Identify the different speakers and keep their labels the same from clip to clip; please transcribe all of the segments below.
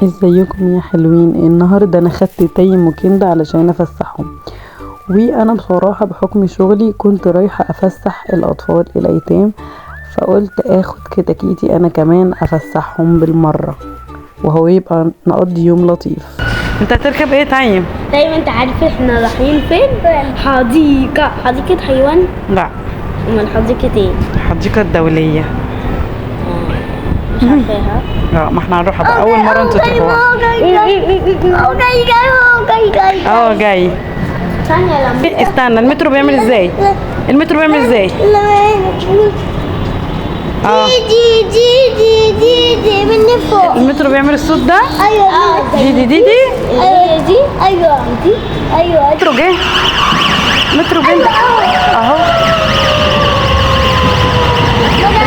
Speaker 1: ازيكم يا حلوين؟ النهارده انا خدت تيم وكندا علشان افسحهم، وانا بصراحة بحكم شغلي كنت رايحة افسح الاطفال الايتام، فقلت اخد كتاكيتي انا كمان افسحهم بالمرة، وهو يبقى نقضي يوم لطيف. انت هتركب ايه تيم؟
Speaker 2: دايما انت عارفه احنا رايحين فين؟ حديقة. حديقة حيوان؟
Speaker 1: لا.
Speaker 2: امال حديقة ايه؟
Speaker 1: الحديقة الدولية.
Speaker 2: مش عارفاها.
Speaker 1: لا ما احنا هنروحها بقى اول مرة انتوا تروحوها. اه جاي.
Speaker 2: ثانية لما
Speaker 1: استنى، المترو بيعمل ازاي؟ المترو بيعمل ازاي؟ اه
Speaker 3: دي دي دي دي دي من فوق.
Speaker 1: المترو بيعمل الصوت ده؟
Speaker 3: ايوه
Speaker 1: دي دي دي دي
Speaker 3: ايوه دي ايوه دي ايوه.
Speaker 1: المترو جه، المترو جه اهو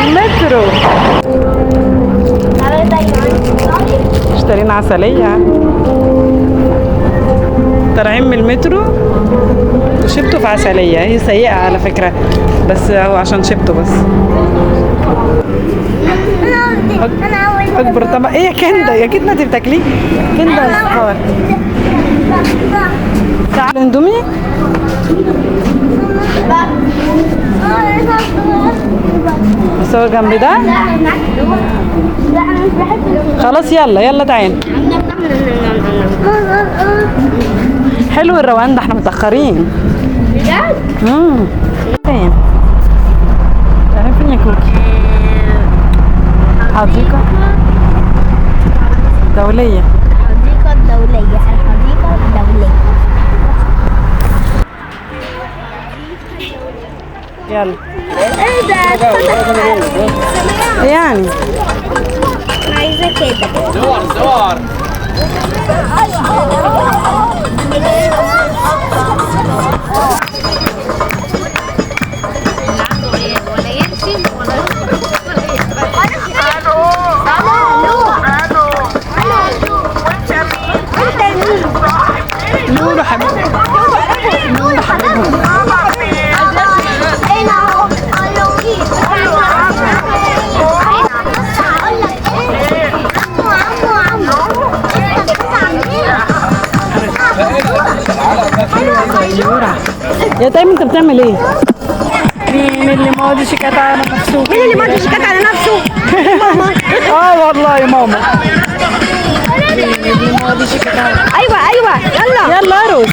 Speaker 1: المترو. اشترينا عسلية، طالعين من المترو وشبته في عسلية، هي سيئة على فكرة بس هو عشان شبته بس. أكبر طبق. ايه يا كندا؟ يا كندا انت بتاكليه؟ كندا صور. تعالوا اندومي. نصور جنب ده؟ خلاص يلا يلا تعالى. حلو الروقان ده، احنا متأخرين.
Speaker 2: بجد؟
Speaker 1: فين؟ رايحين فين يا كوكي؟ حديقة دولية.
Speaker 3: الحديقة الدولية، الحديقة الدولية.
Speaker 1: يلا.
Speaker 3: ايه ده؟
Speaker 1: يعني
Speaker 3: انا عايزة كده.
Speaker 4: زور زور.
Speaker 1: نور حبيبي، نور حبيبي. يا تيم انت بتعمل ايه؟ مين اللي ماضي شيكات على نفسه؟
Speaker 2: مين اللي ماضي شيكات على نفسه؟
Speaker 1: ماما. اه والله يا ماما. مين اللي ماضي شيكات على
Speaker 2: ايوه ايوه يلا
Speaker 1: يلا ارقص.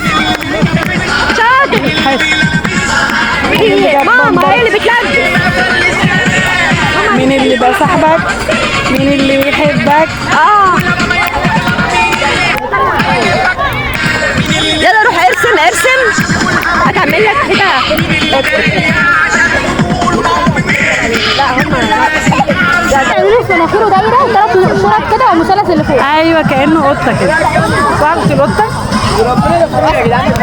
Speaker 2: شاطر. ماما هي اللي بتلبس.
Speaker 1: مين اللي بقى صاحبك؟ مين اللي بيحبك؟
Speaker 2: اه يلا روح ارسم ارسم، هتعمل لك كده. لا هم
Speaker 5: تعملوا في مناخيره دايرة وثلاث شرط كده ومثلث اللي فوق.
Speaker 1: ايوه كانه قطة كده. صاحبة القطة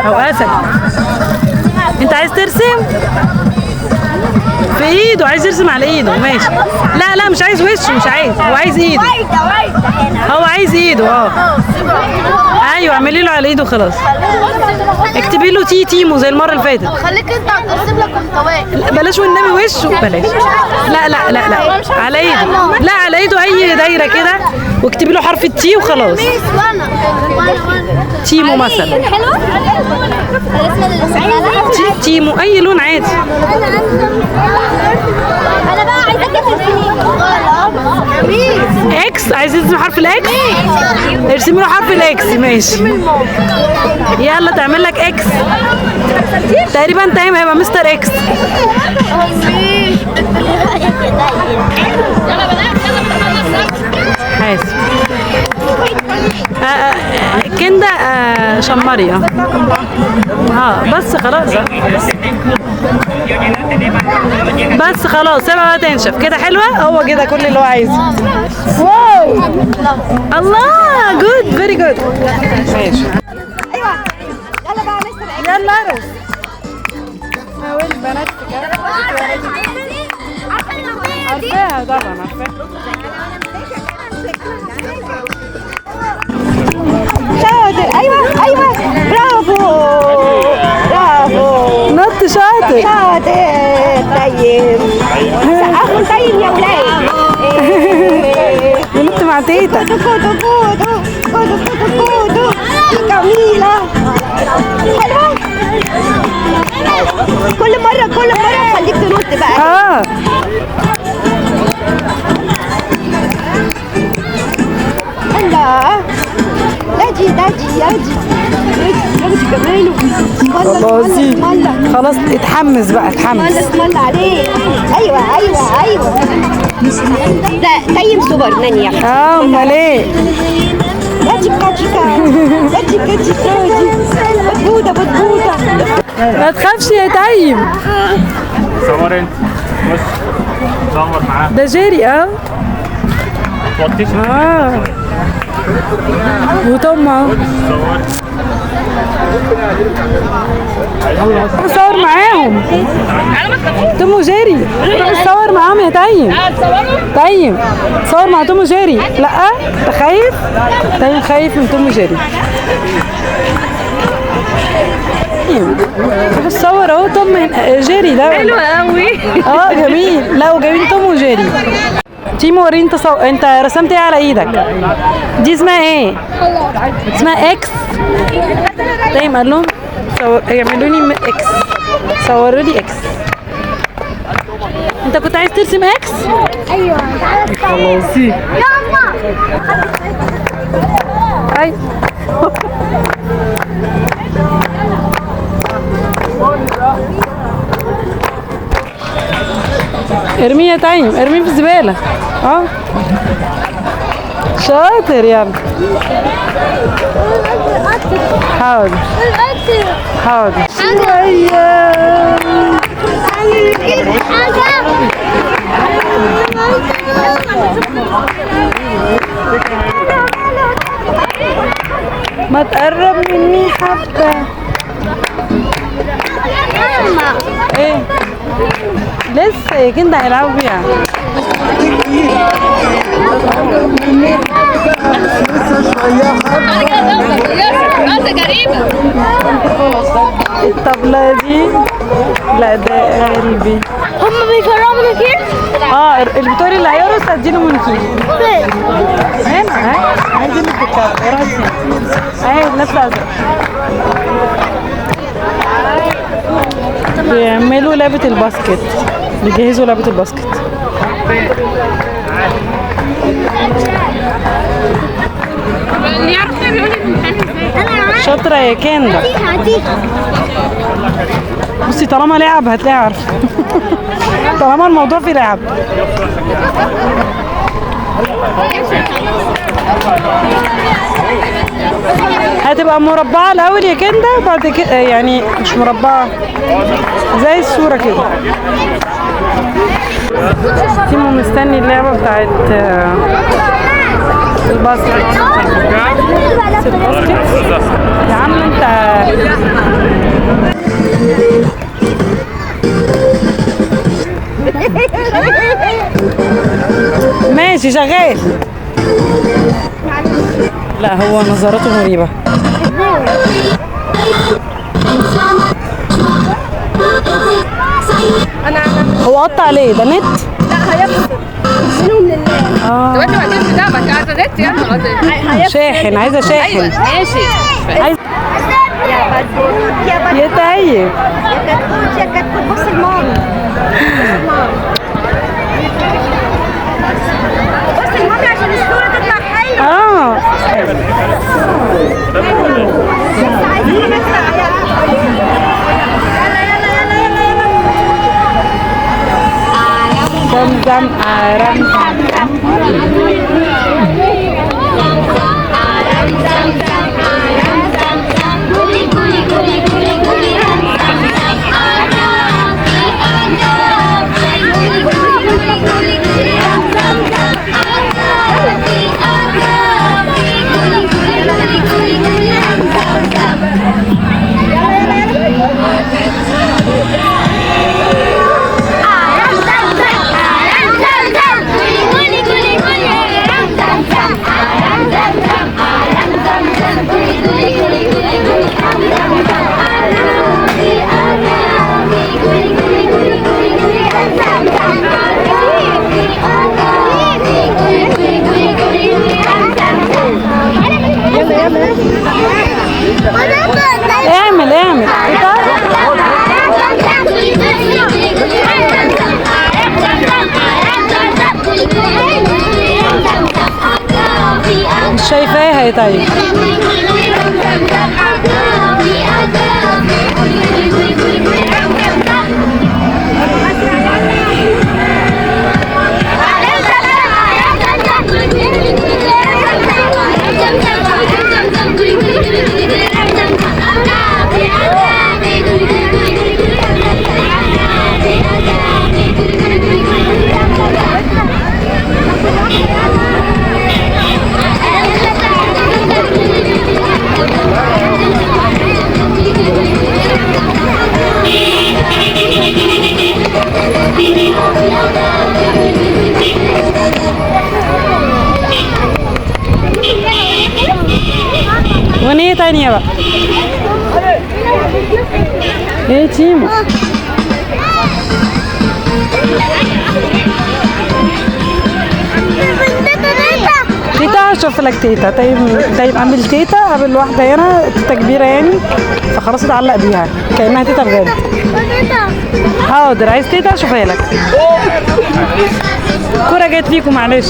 Speaker 1: او اسد. انت عايز ترسم في ايده؟ عايز يرسم على ايده، ماشي. لا لا مش عايز وشه، مش عايز، هو عايز ايده، هو عايز ايده. اه ايوه اعملي له على ايده خلاص. اكتبي له تي تيمو زي المرة اللي فاتت.
Speaker 5: خليك انت هترسم لك محتواه.
Speaker 1: بلاش والنبي وشه بلاش. لا لا لا لا على ايده، لا على ايده اي دايرة كده، واكتبي له حرف ال T وخلاص. تيمو مثلا، تيمو اي لون عادي.
Speaker 5: انا بقى عايزاك ترسمي
Speaker 1: X. عايز ترسمي حرف ال X؟ ارسمي له حرف ال X ماشي. يلا تعمل لك X تقريبا. تايم هيبقى مستر X. حاسب كندا. شمري. اه بس خلاص، بس خلاص سيبها بقى تنشف كده. حلوة هو كده كل اللي هو عايزه. wow الله، good very good. ماشي
Speaker 2: ايوه يلا بقى مستر.
Speaker 1: يلا ارقص. البنات عارفاها طبعا، عارفاها.
Speaker 2: شاطر. ايوه ايوه برافو برافو.
Speaker 1: نط شاطر
Speaker 2: شاطر. طيب سقفوا طيب يا ولاد.
Speaker 1: بنط مع تيتا.
Speaker 2: كوكو كوكو.
Speaker 4: جميلة حلوة. كل مرة كل مرة خليك تنط بقى. الله داجي داجي داجي داجي جماله.
Speaker 1: خلاص اتحمس بقى، اتحمس.
Speaker 4: اسم الله عليك. ايوه ايوه ايوه، ده تيم سوبر مان يا اخي.
Speaker 1: امال ايه؟
Speaker 4: داجي كاجي داجي كاجي كاجي بتبوده بتبوده.
Speaker 1: ما تخافش يا تيم.
Speaker 6: صور انت، بص صور معاه.
Speaker 1: ده جيري.
Speaker 6: توطيش.
Speaker 1: وتوم اهو. صور معاهم توم وجيري. صور معاهم يا تيم. تيم صور مع توم وجيري. لا انت خايف؟ تيم خايف من توم وجيري. شوف الصور اهو، توم جيري ده
Speaker 2: حلو قوي.
Speaker 1: جميل. لا وجايبين توم وجيري. تيمو وريني انت انت رسمت ايه على ايدك؟ دي اسمها ايه؟ اسمها X. طيب قال لهم اعملوا لي X، صوروا لي X. انت كنت عايز ترسم X؟
Speaker 3: ايوه.
Speaker 1: خلاصي
Speaker 3: يلا.
Speaker 1: اي ارميه يا تيم، ارميه في الزبالة. شاطر. يلا حاضر حاضر. شوية ما تقرب مني حبة. ايه لسه يا كندا هيلعبوا بيها. الطبلة دي لا ده قلبي.
Speaker 3: هم بيفرقوا مناكير؟
Speaker 1: البتوري اللي هيرقص هديله مناكير. هنا اهي، عايزين اللي بتتكلم اهي لابسه ازرق. بيعملوا لعبة ال basket، بيجهزوا لعبة ال basket. شاطرة يا كندا. بصي طالما لعب هتلاقي عارفة. طالما الموضوع فيه لعب. هتبقى مربعة الأول يا كندا، وبعد كده يعني مش مربعة زي الصورة كده. تيمو مستني اللعبة بتاعت ال basket. ال basket يا عم انت. ماشي شغال. لا هو نظراته مريبة. هو قطع ليه؟ ده نت؟
Speaker 5: لا هيفصل منهم لله. طب انت بعدين بتاع عايزه نت يعني
Speaker 1: شاحن، عايزه شاحن.
Speaker 5: ايوه ماشي.
Speaker 1: عايز
Speaker 4: يا بتبوت يا بتبوت
Speaker 1: يا طيب
Speaker 4: يا كتكوت يا كتكوت. بص لمامي، بص لمامي عشان الصورة تطلع حلوة. بس عايزين نطلع. يلا يلا يلا يلا يلا.
Speaker 1: زمزم عرم اعمل اعمل تيتا. مش شايفاها يا طيب. اغنية تانية بقى. ايه تيمو؟ تيتا شوف لك تيتا. طيب طيب عامل تيتا، قابل واحدة هنا تيتا كبيرة يعني، فخلاص اتعلق بيها كأنها تيتا بجد. حاضر، عايز تيتا اشوفها لك. الكورة جت فيكم معلش.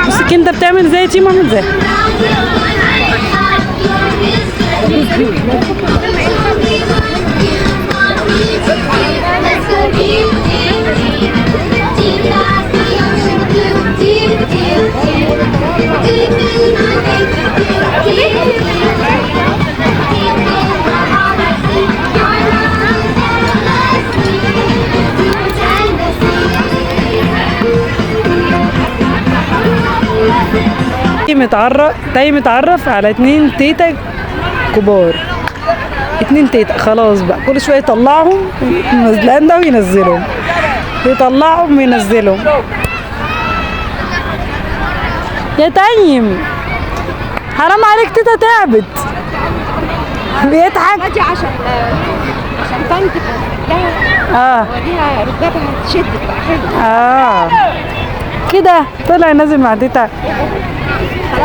Speaker 1: بص كندا بتعمل زي تيمو، عامل زي تيم اتعرف على 2 تيتا كبار، 2 تيتا خلاص بقى كل شوية يطلعهم من ده وينزلهم، يطلعهم وينزلهم. يا تيم حرام عليك، تيتا تعبت. بيضحك
Speaker 4: عشان طنط تبقى وريها ركبها تشد تبقى حلوة.
Speaker 1: كده طلع نازل مع تيتا.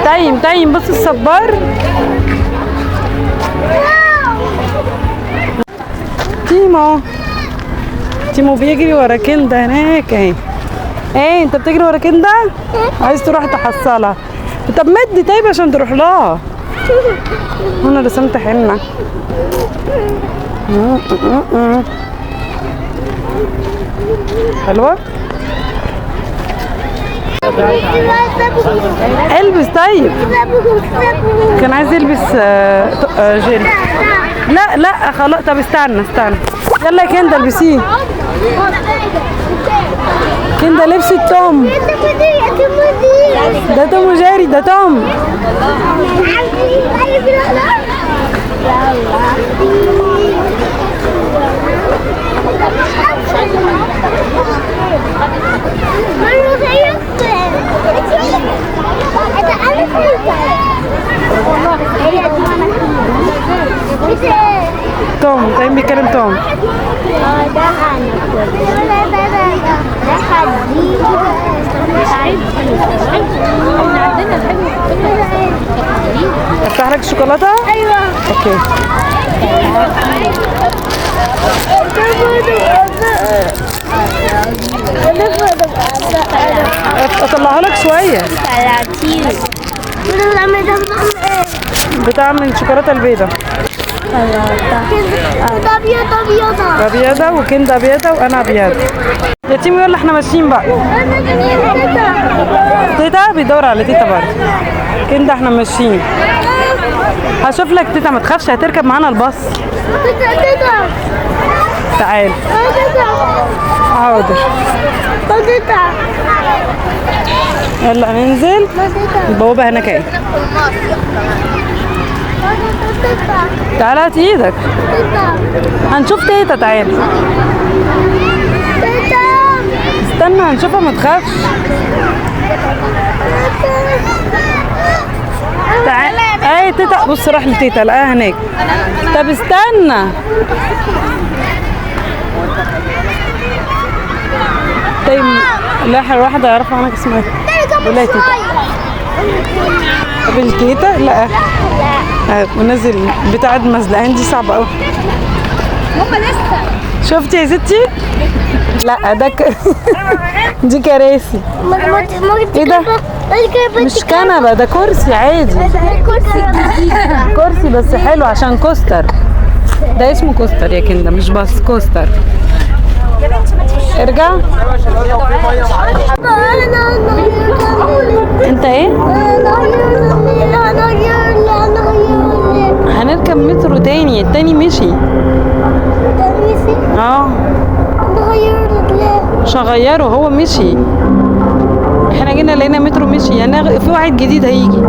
Speaker 1: تيم تيم بص الصبار. تيمو تيمو بيجري ورا كندا هناك اهي. ايه انت بتجري ورا كندا؟ عايز تروح تحصلها. طب مد طيب عشان تروح لها. انا رسمت حنة. حلوة؟ البس طيب. كان عايز يلبس جل. لا لا خلاص، طب استنى استنى، يلا يا كندا البسيه. كندا لبست توم، ده توم وجاري، ده توم. توم تيم بيتكلم توم. افتح لك الشوكولاتة؟
Speaker 3: ايوه.
Speaker 1: okay. اطلعها لك شوية. بتعمل الشوكولاتة البيضاء.
Speaker 3: ابيض
Speaker 1: ابيضه وكندا ابيضه وانا ابيض. يا تيمو يلا احنا ماشيين بقى. تيتا بيدور على تيتا برضه. كندا احنا ماشيين. هشوف لك تيتا ما تخافش، هتركب معانا الباص.
Speaker 3: تيتا تيتا
Speaker 1: تعال. حاضر.
Speaker 3: تيتا
Speaker 1: يلا ننزل. البوابة هناك اهي. تعالى هات ايدك. هنشوف تيتا. تعالى استنى هنشوفها ما تخافش. تعالى اي تيتا، بص راح لتيتا لقاها هناك. طب استنى تيم لا واحدة يعرفوا عنك اسمها ولا تيتا. قابل تيتا؟ لا ونزل بتاعة مزلقان دي صعبة قوي.
Speaker 4: هما لسه
Speaker 1: شفتي يا ستي؟ لا ده دي كراسي. ايه ده؟ مش كنبة، ده كرسي عادي.
Speaker 3: كرسي
Speaker 1: كرسي بس حلو عشان coaster. ده اسمه coaster يا كندا، مش بس coaster. ارجع. انت ايه؟ هنركب مترو تاني، التاني مشي. اه مش هغيره، هو مشي. احنا جينا لقينا مترو مشي، يعني في واحد جديد هيجي.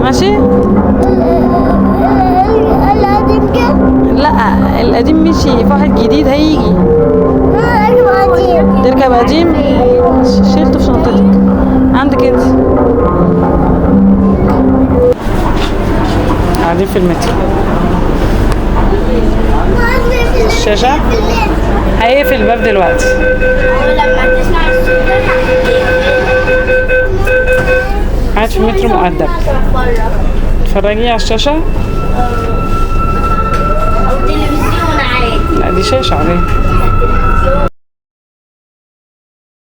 Speaker 1: ماشي؟
Speaker 3: القديم كده؟
Speaker 1: لا القديم مشي، في واحد جديد هيجي. تركب قديم؟ شيلته في شنطتك عندك انت. قاعدين في المترو. الشاشة هيقفل الباب دلوقتي. قاعد في المترو مؤدب. اتفرجي على الشاشة؟
Speaker 2: او تلفزيون عادي.
Speaker 1: لا دي شاشة عادية.